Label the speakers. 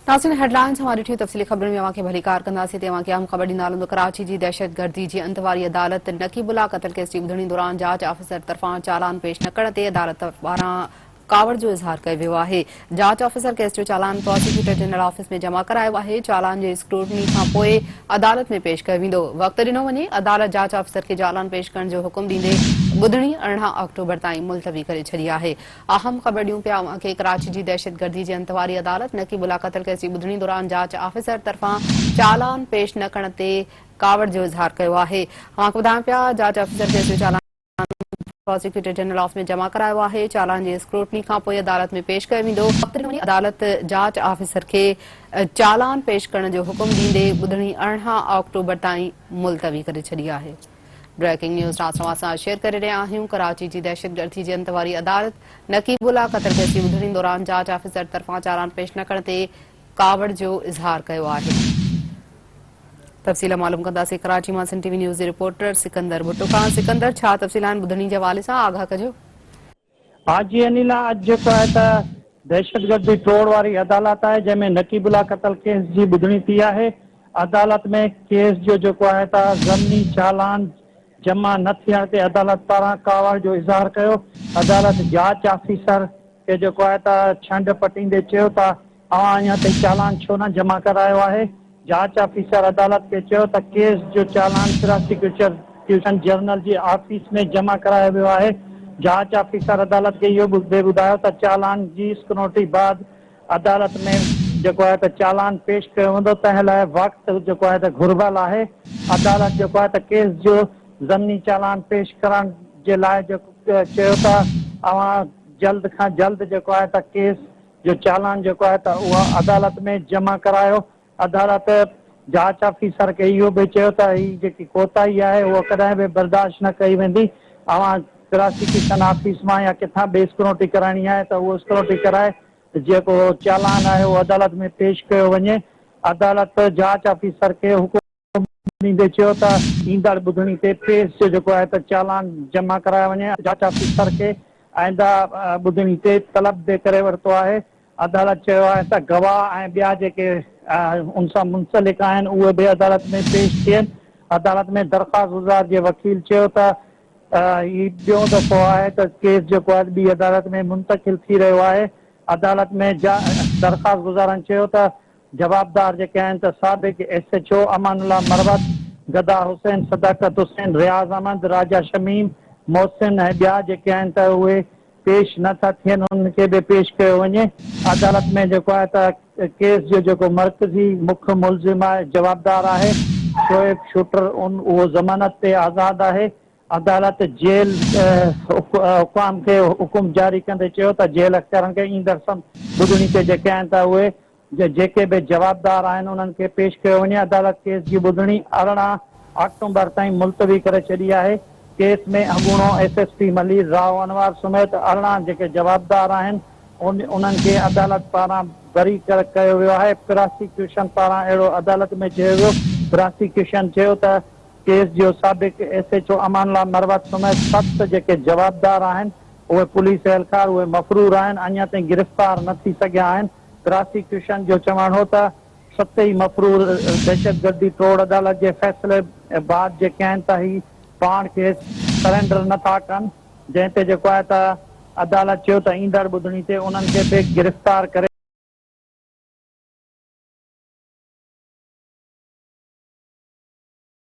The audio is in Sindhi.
Speaker 1: ناظرين هيڊلائنز اوهان ڏٺيون تفصيلي خبرن ۾ اوهان کي ڀليڪار ڪنداسين تي اوهان کي اهم خبر ڏيندا هلون ته ڪراچي جي دهشتگردي جي انت واري عدالت نقيب الله قتل ڪيس جي ٻڌڻي دوران جاچ آفيسر طرفان چالان پيش نه ڪرڻ تي عدالت پاران ڪاوڙ جو اظهار ڪيو ويو آهي جاچ آفيسر ڪيس جو چالان پراسيڪيوٽر جنرل آفيس ۾ جمع ڪرايو آهي چالان جي اسڪروٽني کان پوء عدالت ۾ پيش ڪيو ويندو وقت ڏنو وڃي عدالت جاچ آفيسر کي چالان پيش ڪرڻ جو حڪم ڏيندي ٻڌڻي 18 آڪٽوبر تائين ملتوي ڪري ڇڏي آهي اهم خبر ڏيون پيا اوهان کي ڪراچي جي دهشتگردي جي انت واري عدالت نقيب الله قتل ڪيس جي ٻڌڻي دوران جاچ آفيسر طرفان چالان پيش نه ڪرڻ تي ڪاوڙ جو اظهار ڪيو آهي اوهان کي ٻڌايون پيا جاچ آفيسر ڪيس جو چالان پراسيڪيوٽر جنرل آفيس ۾ جمع ڪرايو آهي چالان جي اسڪروٽني کان پوء عدالت ۾ پيش ڪيو ويندو عدالت جاچ آفيسر کي چالان پيش ڪرڻ جو حڪم ڏيندي ٻڌڻي 18 آڪٽوبر تائين ملتوي ڪري ڇڏي آهي. بريڪنگ نيوز رات اوهان سان شيئر ڪري رهيا آهيون ڪراچي جي دهشتگردي جي انت واري عدالت نقيب الله قتل ڪيس جي ٻڌڻي دوران جاچ آفيسر طرفان چالان پيش نه ڪرڻ تي ڪاوڙ جو اظهار ڪيو آهي. تفصيل معلوم ڪنداسين ڪراچي مان سنڌ ٽي وي نيوز جي رپورٽر سڪندر ڀٽو کان سڪندر ڇا تفصيل آهن ٻڌڻي جي حوالي سان آگاهه ڪجو.
Speaker 2: ها جي انيلا اڄ جيڪو آهي ته دهشتگردي ٽوڙ واري عدالت آهي جنهن ۾ نقيب الله قتل ڪيس جي ٻڌڻي ٿي آهي عدالت ۾ ڪيس جو جيڪو آهي ته ضمني چالان جمع نه ٿيڻ تي عدالت پاران ڪاوڙ جو اظهار ڪيو عدالت جاچ آفيسر کي جيڪو آهي ته ڇنڊ پٽيندي چيو ته اوهان اڃا تائين چالان ڇو نه جمع ڪرايو آهي؟ جاچ آفيسر عدالت کي چيو ته ڪيس جو چالان پراسيڪيوشن جنرل جي آفيس ۾ جمع ڪرايو ويو آهي. جاچ آفيسر عدالت کي اهو به ٻڌايو ته چالان جي اسڪروٽني بعد عدالت ۾ جيڪو آهي ته چالان پيش ڪيو ويندو تنهن لاء وقت جيڪو آهي ته گهربل آهي. عدالت جيڪو آهي ته ڪيس جو ضمني چالان پيش ڪرڻ جي لاء چيو ته اوهان جلد کان جلد جيڪو آهي ته ڪيس جو چالان جيڪو آهي ته اهو عدالت ۾ جمع ڪرايو. عدالت جاچ آفيسر کي اهو به چيو ته هي جيڪي ڪوتاهي آهي اها ڪڏهن به برداشت نه ڪئي ويندي، اوهان پراسيڪيوشن آفيس مان يا ڪٿان به اسڪروٽي ڪرائڻي آهي ته اهو اسڪروٽي ڪرائي جيڪو چالان آهي اهو عدالت ۾ پيش ڪيو وڃي. عدالت جاچ آفيسر کي حڪم ڏيندي چيو ته ايندڙ ٻڌڻي تي پيس جو جيڪو آهي ته چالان جمع ڪرايو وڃي، جاچ آفيسر کي آئنده ٻڌڻي تي طلب به ڪري ورتو آهي، عدالت چيو آهي ته گواهه ۽ ٻيا جيڪي ان سان منسلڪ آهن اهي به عدالت ۾ پيش ٿين، عدالت ۾ درخواستگذار جي وڪيل چيو ته هي ٻيون دفعو آهي ته ڪيس جيڪو آهي ٻي عدالت ۾ منتقل ٿي رهيو آهي، عدالت ۾ درخواستگذارن چيو ته جوابدار جيڪي آهن ته سابق S H O Amanullah Marwat, Gada Hussain, Sadaqat Hussain, Riaz Ahmed, Raja Shamim, Mohsin ۽ ٻيا جيڪي آهن ته اهي پيش نه ٿا ٿين انهن کي به پيش ڪيو وڃي. عدالت ۾ جيڪو آهي ته ڪيس جو جيڪو مرڪزي مک ملزم آهي جوابدار آهي شعيب شوٽر ان اهو ضمانت تي آزاد آهي. عدالت جيل حڪام کي حڪم جاري ڪندي چيو ته جيل اختيارن کي ايندڙ ٻڌڻي تي جيڪي آهن ته اهي جيڪي به جوابدار آهن انهن کي پيش ڪيو وڃي، عدالت ڪيس جي ٻڌڻي 18 آڪٽومبر تائين ملتوي ڪري ڇڏي آهي، ڪيس ۾ اڳوڻو S S P Malir Rao Anwar سميت 18 جيڪي جوابدار آهن انهن کي عدالت پاران بري ڪيو ويو آهي، پراسيڪيوشن پاران اهڙو عدالت ۾ چيو ويو، پراسيڪيوشن چيو ته ڪيس جو سابق S H O Amanullah Marwat سميت ست جيڪي جوابدار آهن اهي پوليس اهلڪار اهي مفرور آهن اڃا تائين گرفتار نه ٿي سگهيا آهن. پراسيڪيوشن جو چوڻ هو ته ست ئي مفرور دهشتگردي ٽوڙ عدالت جي فيصلي بعد جيڪي آهن ته هي پاڻ کي سرينڊر نه ٿا ڪن جنهن تي جيڪو آهي ته عدالت چيو ته ايندڙ ٻڌڻي تي انهن کي به گرفتار ڪري.